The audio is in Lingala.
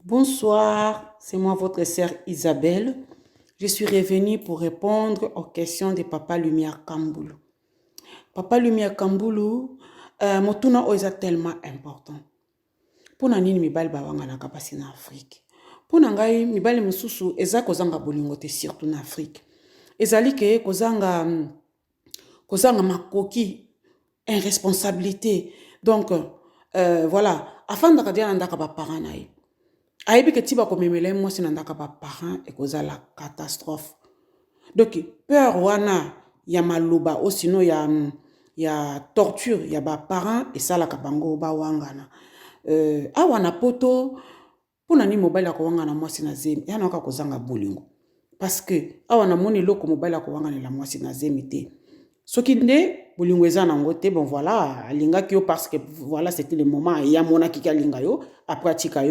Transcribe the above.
Bonsoir, c'est moi votre sœur Isabelle. Je suis revenue pour répondre aux questions de Papa Lumière Kambulu. Papa Lumière Kambulu, motuna oyo eza tellement important. Mpo na nini mibali bawanganaka basi na Afrique? Mpo na ngai, mibali mosusu eza kozanga bolingo te, surtout na Afrique. Ezali ke kozanga makoki, irresponsabilité. Donc voilà, afandaka dia na ndako baparent na ye, ayebi ke ti bakomemela ye mwasi na ndako baparent, ekozala catastrophe. Donc peur wana ya maloba o sino ya torture ya baparent esalaka bango bawangana. Awa na Poto, mpona nini mobali akowangana mwasi na zemi? Ya na kaka kozanga bolingo, parce que awa namoni eloko mobali akowanganela mwasi na zemi te soki nde bolingo eza nango te. Bon, voilà, alingaki yo parce que voilà, c'était le moment, ye amonaki ki alinga yo, après atika yo.